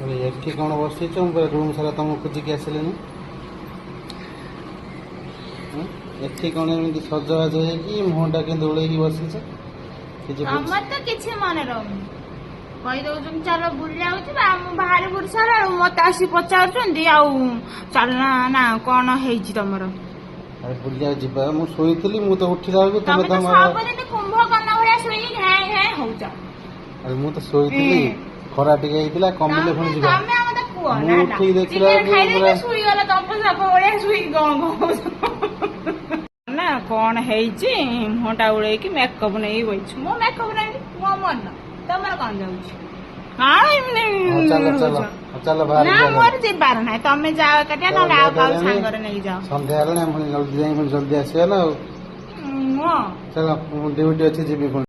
ଆରେ, ଏଠି କ'ଣ ବସିଛ? ମୁଁ ପୁରା ରୁମ୍ ସାରା ତମକୁ ଖୋଜିକି ଆସିଲିନି। ହୁଁ? ଏଠି କ'ଣ ଏମିତି ସଜବାଜ ହେଇକି, ମୁହଁଟା କେମିତି ଓଳେଇକି ବସିଛ କିଛି ତମର ତ କିଛି ମନେ ରହୁନି। କହିଦଉଛନ୍ତି ଚାଲ ବୁଲିବାକୁ ଯିବା, ମୁଁ ବାହାରି ବୁଲି ସାରିଲା ବେଳକୁ ମତେ ଆସି ପଚାରୁଛନ୍ତି, ଆଉ ଚାଲ ନା ନା, କଣ ହେଇଛି ତମର? ଆରେ, ବୁଲିବାକୁ ଯିବା। ମୁଁ ଶୋଇଥିଲି, ମୁଁ ତ ଉଠିଲା ବେଳକୁ ତମେ ତମେ ତ ତମର ସବୁଦିନ କୁମ୍ଭକର୍ଣ୍ଣ ଭଳିଆ ଶୋଇକି ଘେଁ ଘେଁ ହଉଛ। ଆରେ, ମୁଁ ତ ଶୋଇଥିଲି। ଖରା ଟିକେ ହେଇଥିଲା, କମିଲେ ପୁଣି ଯିବା। ତମେ ଆଉ ମତେ କୁହ ମୁଁ ନା ହେଲା। ଉଠିକି ଦେଖିଲା ଚିକେନ ବେଳକୁ ଖାଇଦେଇକି ଶୋଇଗଲ, ତମ ସାପ ଭଳିଆ ଶୋଇକି କଣ କହୁଛ ନା କଣ ହେଇଛି? ମୁହଁଟା ଉଳେଇକି ମେକଅପ୍ ନେଇକି ବଇଛୁ। ମୋ ମେକଅପ୍ ନେବି, ମୋ ମନ, ତମର କଣ ଯାଉଛି? କଣ ଏମିତି ହଉ ଚାଲ, ଚାଲ। ହଉଛ? ହଉ ଚାଲ, ବାହାରି ନା, ଯିବା। ମୋର ଯିବାର ନାହିଁ। ତମେ ଯାଅ ଏକାଟିଆ, ନହେଲେ ଆଉ କାହାକୁ ସାଙ୍ଗରେ ନେଇକି ଯାଅ। ସନ୍ଧ୍ୟା ହେଲାଣି, ଆମେ ପୁଣି ଜଲ୍ଦି ଯାଇ ପୁଣି ଜଲ୍ଦି ଆସିବା ନା ଆଉ। ମୁଁ ଚାଲ, ମୁଁ ଡ୍ୟୁଟି ଅଛି, ଯିବି ପୁଣି।